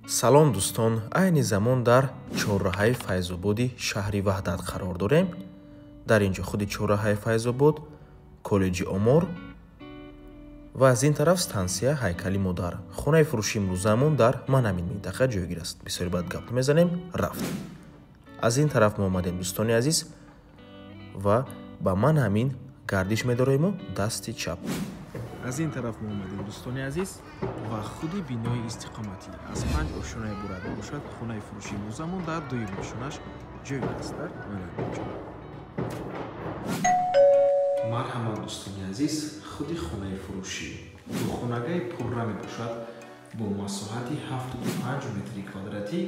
Салом дӯстон, айни замон дар чорраҳаи Файзободи шаҳри Ваҳдат қарор дорем. Дар ин ҷо худи чорраҳаи Файзобод, коллеҷи омор ва аз ин тараф стансия Ҳайкали Модар. Хонаи фурӯши имрӯзаамон дар ман ҳамин минтақа ҷойгир аст. Бисёри баъд гап мезанем, рафт. Аз ин тараф мо омадем, дӯстони азиз, ва ба ман ҳамин гардиш медороему дасти чап. Аз ин тараф мо омадем, дӯстони азиз, ва худи бинои истиқоматӣ аз 5 ошёна иборат мебошад. Хонаи фурӯши имрӯзамон дар дуюм ошёнаш ҷойгир аст, дар ман ҳамин ҷо. Марҳамат, дӯстони азиз, худи хонаи фурӯшӣ духонагаи пурра мебошад бо масоҳати 75 метри квадратӣ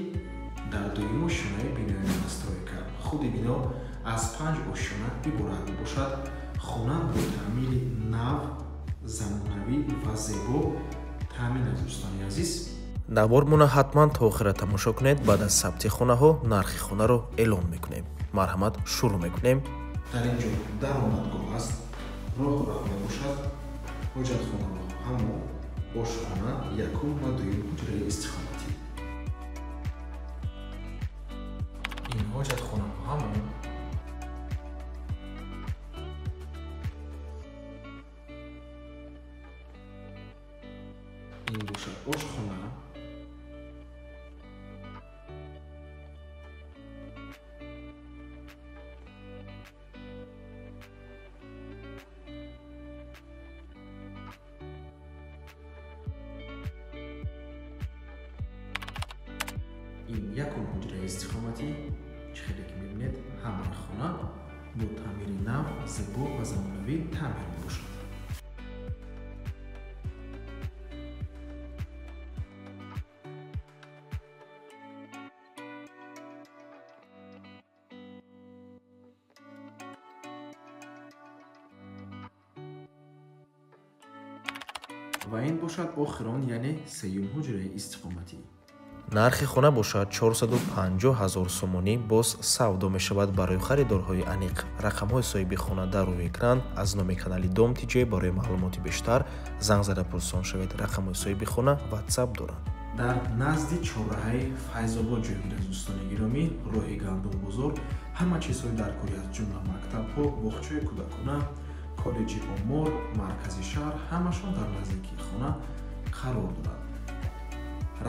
дар дуюм ошёнаи бинои новостройка. Худи бино аз 5 ошёна иборат мебошад. Хона бо таъмири нав, замонавӣ ва зебо таъмин аст, дӯстони азиз. Навормона ҳатман то охира тамошо кунед. Баъд аз сабти хонаҳо нархи хонаро эълон мекунем. Марҳамат, шурӯъ мекунем. Дар ин ҷо даромадгоҳ аст, роҳу раҳ мебошад, ҳоҷатхонаро ҳамон, ошхона, якум ва дуюм ҳуҷраи истиқоматӣ. Ин ҳоҷатхонаҳо ҳамон, ин бошад ошхона, ин якум ҳуҷраи истиқоматӣ. Чӣ хеле ки мебинед, ҳамаи хона бо таъмири нав, зебо ва замонавӣ таъмир мебошад. Ва ин бошад охирон, яъне сеюм ҳуҷраи истиқоматӣ. Нархи хона бошад 450 ҳазор сомонӣ, боз савдо мешавад барои харидорҳои аниқ. Рақамҳои соҳиби хона дар рӯи экран. Аз номи канали Дом ТЖ барои маълумоти бештар занг зада пурсон шавед. Рақамҳои соҳиби хона WhatsApp доранд. Дар назди чорраҳаи Файзобод ҷойгир аст, дӯстони гиромӣ, роҳи Гандумбозор. Ҳама чизҳои даркорӣ аз ҷумла мактабҳо, боғчаи кӯдакона, коллеҷи омор, маркази шаҳр ҳамашон дар наздикии хона қарор доранд.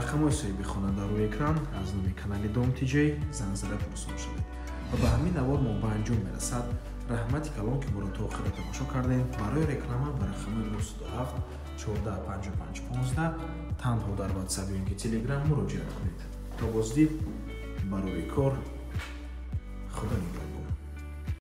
Рақамҳои соҳиби хона дар рӯи экран. Аз номи канали Дом ТЖ занг зада пурсон шавед. Ва ба ҳамин навор мо ба анҷом мерасад. Раҳмати калон, ки моро то охира тамошо кардем. Барои реклама ба рақами 97 14 55 15 танҳо дар WhatsApp ё ин ки Telegram муроҷиат кунед. То боздид, барои кор.